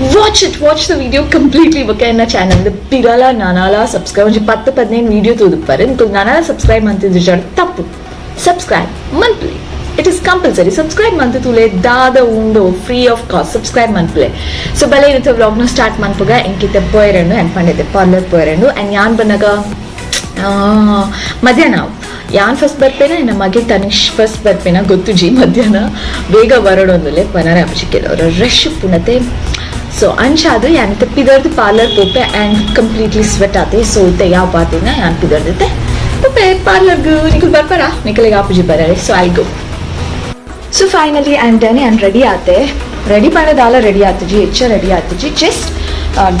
Watch it, watch the video completely. ಬೊಕ್ಕ ಎನ್ನ channel ಪಿರಲ ನಾನಾಲ subscribe ಒಂಜಿ 10-15 ವಿಡಿಯೋ ತೂದುಪ್ಪರೆ ನಿಕುಲು ನಾನಾಲ ಸಬ್ಸ್ಕ್ರೈಬ್ ಮಂತಿದ್ದು ತಪ್ಪು. ಸಬ್ಸ್ಕ್ರೈಬ್ ಮನ್ಪುಲೆ, it is compulsory. Subscribe ಮಂತ್ ತೂಲೆ ದಾದ ಉಂಡು, free of cost subscribe ಮನ್ಪುಲೆ. So ಬಲೆ ಇರುತ್ತೆ ವ್ಲಾಗ್ನ ಸ್ಟಾರ್ಟ್ ಮನ್ಪುಗ. ಎಂಕಿತ್ತೆ ಪೋಯರಂಡು ಆ್ಯಂಡ್ ಪಂಡಿತೆ ಪಾರ್ಲರ್ ಪೋಯರಂಡು. ಆ್ಯಂಡ್ ಯಾನ್ ಬಂದಾಗ ಮಧ್ಯಾಹ್ನ ಯಾನ್ ಫಸ್ಟ್ ಬರ್ಪೇನ, ಎನ್ನ ಮಗೆ ತನಿಷ್ ಫಸ್ಟ್ ಬರ್ಪೇನ ಗೊತ್ತುಜಿ. ಮಧ್ಯಾಹ್ನ ಬೇಗ ಬರೋಡೊಂದುಲೆ ಪನರ ಆಪುಜಿ, ಕೆಲವರು ರಶ್ ಪುನತೆ. ಸೊ ಅಂಚಾದು ಯಾನ್ ಇತ್ತೆ ಪಿದರ್ದು ಪಾರ್ಲರ್ ಪೋಪೆ and completely sweat ಆತೆ. ಸೊ ಇತ್ತೆ ಯಾವ ಪಾತಿನ ಯಾನ್ ಪಿದರ್ದಿತ್ತೆ ಪೋಪೆ ಪಾರ್ಲರ್ಗ್. ನಿಕುಲ್ ಬರ್ಪರಾ? ನಿಕಲಿಗೆ ಆಪುಜಿ ಬರರೆ. So I go. So finally I am done and ready ಆತೆ. ರೆಡಿ ಮಾಡೋದಾಲ ರೆಡಿ ಆತುಜಿ, ಹೆಚ್ಚ ರೆಡಿ ಆತುಜಿ, ಜಸ್ಟ್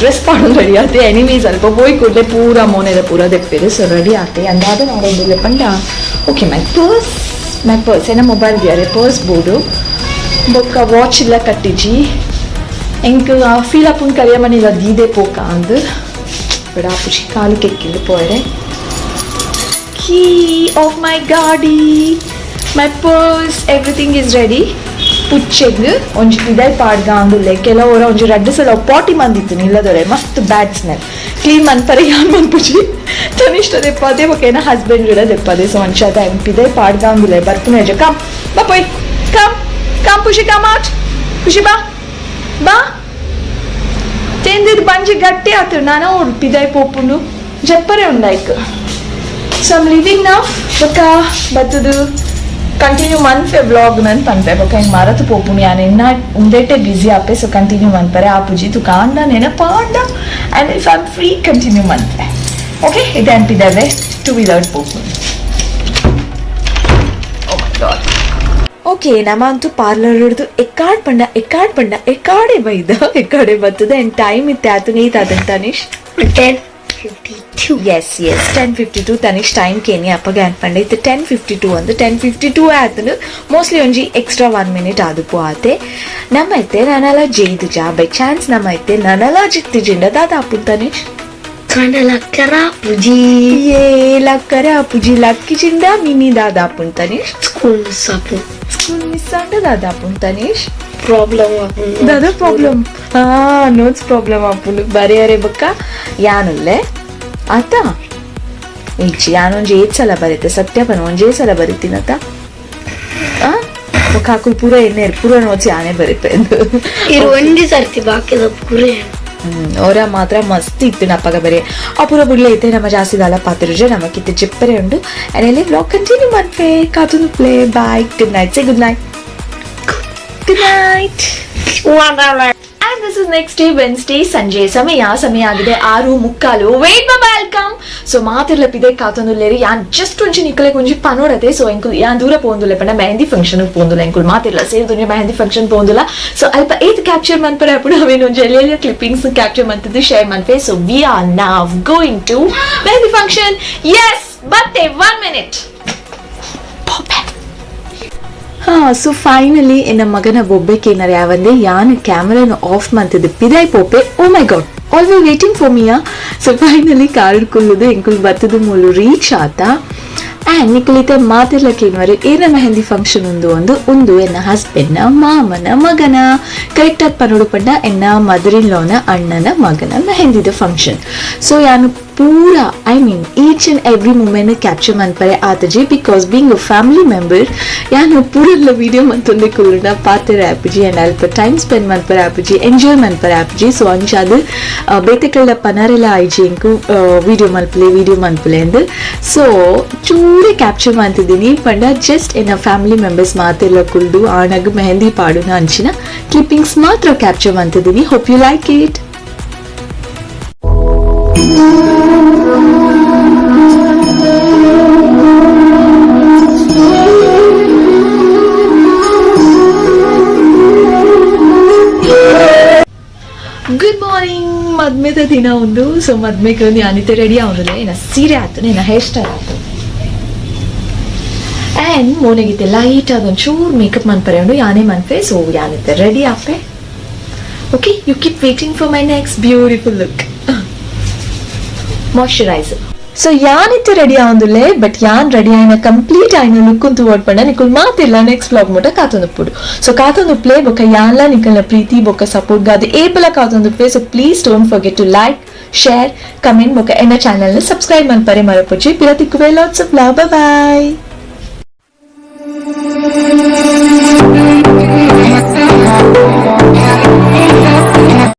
ಡ್ರೆಸ್ ಪಾಡೋದು ರೆಡಿ ಆತೆ. ಎನಿವೇಸ್ ಅಲ್ಪ ಪೋಯ್ ಕೂಡಲೇ ಪೂರ ಮೋನೆದ ಪೂರ ದೆಪ್ಪೇರು. ಸೊ ರೆಡಿ ಆತೆ. ಅಂದಾದ ನೋಡೋದು ಪಂಡ okay, my purse, my purse ಏನ ಮೊಬೈಲ್ ದಿಯಾರೆ ಪರ್ಸ್ ಬೋರ್ಡು ಬೊಕ್ಕ ವಾಚ್ ಇಲ್ಲ ಕಟ್ಟಿಜಿ. ಎಂಕ್ ಫೀಲ್ ಆಪುಂಡು ಕರಿಯಮನಿಲ್ಲ ದೀದೆ ಪೋಕ ಅಂದು ಬಡ ಆಪುಜಿ, ಕಾಲು ಕೆಕ್ಕಿಂದು ಪೋಯರೆ. Key of my ಗಾಡಿ, my purse, everything is ready. ಪುಚ್ಚೆಗ್ ಒಂಜಿ ಪಿದೈ ಪಾಡ್ಗ ಅಂದುಲ್ಲೆ. ಕೆಲವರ ಒಂಜಿ ರಡ್ಡ್ ಸಲ ಪಾಟಿ ಮಂದಿತ್ತು ಇಲ್ಲದೊರೆ, ಮಸ್ತ್ ಬ್ಯಾಡ್ ಸ್ಮೆಲ್. ಕ್ಲೀನ್ ಮನ್ಪರೆ ಯಾನ್ ಮನ್ಪುಜಿ, ತನಿಷ್ಠ ದೆಪ್ಪದೆ ಬೊಕ ಎನ್ನ ಹಸ್ಬೆಂಡ್ ಕೂಡ ದೆಪ್ಪದೆ. ಸೊ ಅಂಚಾದ ಎಂ ಪಿದೈ ಪಾಡ್ಗ ಅಂದುಲ್ಲೆ. ಬರ್ಪುನ ಕಮ್ ಬಾ ಪೊಯ್, ಕಮ್ ಕಮ್ ಖುಷಿ, ಕಮ್ ಔಟ್ ಖುಷಿ, ಬಾ ಬಾ. ತಿಂದಿದ್ದು ಬಂಜಿ ಗಟ್ಟಿ ಆತು. ನಾನು ಪಿದೈ ಪೋಪುಂಡು ಜಪ್ಪರೆ ಉಂಡಾಯ್ಕು. So I'm living now. ಬೊಕ್ಕ ಬತ್ತದು ಕಂಟಿನ್ಯೂ ಮನ್ಪೆ ವ್ಲಾಗ್ ನನ್ ಪನ್ಪೆ. ಬೊಕ್ಕ ಹಿಂಗೆ ಮರತು ಪೋಪುಂಡು, ಯಾನ್ ಎನ್ನ ಉಂದೆಟೆ ಬ್ಯುಸಿ ಆಪೆ. ಸೊ ಕಂಟಿನ್ಯೂ ಮನ್ಪರೆ ಆಪುಜಿ. ತುಕಾಂಡ ನೆನಪಾಂಡ and if I am free continue ಮನ್ಪೆ. Okay, ಇದು ಅನ್ಪಿದ್ದಾವೆ ಟೂ ವೀಲರ್ ಪೋಪುಂಡು. Oh my god. ಓಕೆ, ನಮ್ಮಂತೂ ಪಾರ್ಲರ್ ಹಿಡಿದು ಎಕ್ಕಾಡ್ ಪಂಡ ಎಕ್ಕಾಡ್ ಪಂಡ ಎಕ್ಕಾಡೆ ಬೈದ ಎಕ್ಕಾಡೆ ಬರ್ತದೆ. ಆ್ಯಂಡ್ ಟೈಮ್ ಇತ್ತೆ ಆತು ನೀತಾದಂತ ತನಿಷ್? 10:52. Yes, 10:52. Tanish time ಕೇನಿ ಅಪ್ಪಗೆ ಅನ್ಪಂಡೆ ಇತ್ತು 10:52 ಅಂದು. 10:52 ಆತನು ಮೋಸ್ಟ್ಲಿ ಒಂಜಿ ಎಕ್ಸ್ಟ್ರಾ 1 ಮಿನಿಟ್ ಆದುಪು ಆತೆ. ನಮ್ಮ ಐತೆ ನನಲ ಜೈದು ಜಾ ಬೈ ಚಾನ್ಸ್ ನಮ್ಮ ಐತೆ ನನಲ ಜಿಕ್ತಿ ಜಿಂಡ ದಾದ ಆಪುನ್ ತನಿಷ್? ಲಕ್ಕರ ಪುಜಿ. ಏ ಲಕ್ಕರ ಅಪುಜಿ. ಲಕ್ಕಿ ಜಿಂಡ ಮಿನಿ ದಾದ ಆಪುನ್ ತನಿಷ್? ಸ್ಕೂಲ್ ಮಿಸ್ ಆಪು. ಸ್ಕೂಲ್ ಮಿಸ್ ಆಂಡ ದಾದ ಆಪುನ್ ತನಿಷ್? ಪ್ರಾಬ್ಲಮ್ ಆಪು. ದಾದ ಪ್ರಾಬ್ಲಮ್? ಹಾ, ನೋಟ್ಸ್ ಪ್ರಾಬ್ಲಮ್ ಆಪುಂಡು. ಬರೆಯರೆ ಬೊಕ್ಕ ಯಾನುಲ್ಲೆ ಆತ ಇಜ್ಜಿ, ಯಾನೊಂಜಿ ಏತ್ ಸಲ ಬರೀತೆ ಸತ್ಯ ಪನ, ಒಂಜೇ ಸಲ ಬರೀತೀನತ. ಆ ಬೊಕ್ಕ ಅಕುಲು ಪೂರ ಎಣ್ಣೆ ಪೂರ ನೋಟ್ಸ್ ಯಾನೇ ಬರೀಪೆ. ಇರು ಒಂಜಿ ಸರ್ತಿ ಬಾಕಿದ ಪೂರೆ. ಅವರ ಮಾತ್ರ ಮಸ್ತ್ ಇತ್ತು ನಪ್ಪಗ ಬರೀ. ಆ ಪೂರ ಬುಡ್ಲೆ ಐತೆ. ನಮ್ಮ ಜಾಸ್ತಿ ದಾಲ ಪಾತಿರುಜೆ ನಮಕಿತ್ತು ಜಿಪ್ಪರೆ ಉಂಡು. ಆ್ಯಂಡ್ ಎಲ್ಲಿ ವ್ಲಾಗ್ ಕಂಟಿನ್ಯೂ ಮನ್ಪೆ ಕಾತುನು play. Bye, good night. Say good night, good night. And this is next day, Wednesday. ಸಂಜೆ ಸಮಯ ಸಮಯ ಆಗಿದೆ 6:45. ವೇಟ್ ಬಾ, welcome. So ಮಾತಿರ್ಲ ಪಿದೆ ಕಾತೊಂದುಲ್ಲೇರಿ. ಯಾನ್ ಜಸ್ಟ್ ಒಂಜಿ ನಿಕಲೆ ಒಂಜಿ ಪನೋಡತೆ. ಸೊ ಎಂಕುಲ್ ಯಾನ್ ದೂರ ಪೋಂದುಲ್ಲೆ ಪಂಡ ಮೆಹಂದಿ ಫಂಕ್ಷನ್ ಪೋಂದುಲ್ಲ. ಎಂಕುಲ್ ಮಾತಿರ್ಲ ಸೇರ್ದು ಒಂಜಿ ಮೆಹಂದಿ ಫಂಕ್ಷನ್ ಪೋಂದುಲ್ಲ. ಸೊ ಅಲ್ಪ ಏತ್ ಕ್ಯಾಪ್ಚರ್ ಮನ್ಪರೆ ಅಪ್ಪುಡು ಅವೇನು ಒಂಜಿ ಎಲ್ಲೆಲ್ಲ ಕ್ಲಿಪ್ಪಿಂಗ್ಸ್ ಕ್ಯಾಪ್ಚರ್ ಮಂತಿದ್ದು ಶೇರ್ ಮನ್ಪೆ. So we are now going to mehndi function. Yes, ಬತ್ತೆ 1 ಮಿನಿಟ್. ಹಾ, ಸೊ ಫೈನಲಿ ಎನ್ನ ಮಗನ ಬೊಬ್ಬೆ ಕೇನರ್ ಯಾವಂದೆ ಯಾನ್ ಕ್ಯಾಮರಾನ of ಮಂತಿದ್ದು ಪಿದಾಯ್ ಪೋಪೆ. Oh my God, all we waiting for Miya. So finally car ಕುಲ್ಲುದು ಎಂಕುಲ್ ಬತ್ತದು ಮೂಲು ರೀಚ್ ಆತ. ಆ್ಯಂಡ್ ನಿಕುಲಿತೆ ಮಾತಿರ್ಲ ಕೇನ್ವರೆ ಏನ ಮೆಹಂದಿ ಫಂಕ್ಷನ್ ಉಂದು ಒಂದು ಉಂದು ಎನ್ನ ಹಸ್ಬೆಂಡ್ನ ಮಾಮನ ಮಗನ, ಕರೆಕ್ಟ್ ಆಗಿ ಪನೋಡು ಪಂಡ ಎನ್ನ ಮದರ್ ಇನ್ ಲಾನ ಅಣ್ಣನ ಮಗನ ಮೆಹಂದಿದ ಫಂಕ್ಷನ್. ಸೊ ಯಾನು ಪೂರ, I mean, each and every moment capture ಮನ್ಪರೆ ಆತಜಿ, because being a family member ಯಾನು ಪೂರೆಲ್ಲ ವಿಡಿಯೋ ಮಂತೊಂದೆ ಕುಲ್ಲುಂಡ ಪಾತೆರ ಆಪುಜಿ ಆ್ಯಂಡ್ ಅಲ್ಪ ಟೈಮ್ ಸ್ಪೆಂಡ್ ಮನ್ಪರೆ ಆಪುಜಿ, ಎಂಜಾಯ್ ಮನ್ಪರೆ ಆಪುಜಿ. ಸೊ ಅಂಚಾದ್ ಬೇತೆಕಳ್ಳ ಪನರೆಲ್ಲ ಆಯ್ಜಿ ಎಂಕು ವಿಡಿಯೋ ಮಲ್ಪಲೆ ವಿಡಿಯೋ ಮನ್ಪಲೆ ಅಂದ್. ಸೊ ಚೂರೆ ಕ್ಯಾಪ್ಚರ್ ಮಾಡ್ತಿದ್ದೀನಿ ಪಂಡ ಜಸ್ಟ್ ಎನ್ನ ಫ್ಯಾಮಿಲಿ ಮೆಂಬರ್ಸ್ ಮಾತೆಲ್ಲ ಕುಲ್ದು ಆಣಗ್ ಮೆಹಂದಿ ಪಾಡುನ ಅಂಚಿನ ಕ್ಲಿಪ್ಪಿಂಗ್ಸ್ ಮಾತ್ರ ಕ್ಯಾಪ್ಚರ್ ಮಾಡ್ತಿದ್ದೀನಿ. Hope you like it. Good morning. ಮದ್ಮೆದ ದಿನ ಒಂದು. ಸೊ ಮದ್ಮೆಗೆ ಅನಿತೆ ರೆಡಿ ಅವನಲ್ಲ, ಏನ ಸೀರೆ ಆತು, ಏನ ಹೇರ್ ಸ್ಟೈಲ್ ಆತು. ಆ್ಯಂಡ್ ಮೋನೆಗಿತ್ತೆ ಲೈಟ್ ಅದೊಂದು ಚೂರು ಮೇಕಪ್ ಮನ್ಪರೆ ಉಂಡು, ಯಾನೇ ಮನ್ಪೆ. ಸೊ ಯಾನಿತ್ತೆ ರೆಡಿ ಆಪೆ. Okay, you keep waiting for my next beautiful look. Moisturiser. ಸೊ ಯಾನ್ ಇತ್ತೆ ರೆಡಿ ಆವೊಂದುಲ್ಲೆ. ಬಟ್ ಯಾನ್ ರೆಡಿ ಆಯಿನ ಕಂಪ್ಲೀಟ್ ಆಯಿನ ಲುಕ್ ತೂವೊಡು ಪಂಡ ನಿಕುಲ್ ಮಾತೆರ್ಲ ನೆಕ್ಸ್ಟ್ ವ್ಲಾಗ್ ಮುಟ ಕಾತೊಂದುಪ್ಪೊಡು. ಸೊ ಕಾತೊಂದುಪ್ಲೆ. ಬೊಕ ಯಾನ್ಲ ನಿಕಲ್ನ ಪ್ರೀತಿ ಬೊಕ ಸಪೋರ್ಟ್ ಗಾದ್ ಏಪಲ ಕಾತೊಂದುಪ್ಪೆ. So please don't forget to like, share, comment ಬೊಕ ಎನ್ನ ಚಾನೆಲ್ ಸಬ್ಸ್ಕ್ರೈಬ್ ಮನ್ಪರೆ ಮರಪೊಡ್ಚಿ. ಪಿರ ತಿಕ್ಕುವೆ. Lots of love, bye.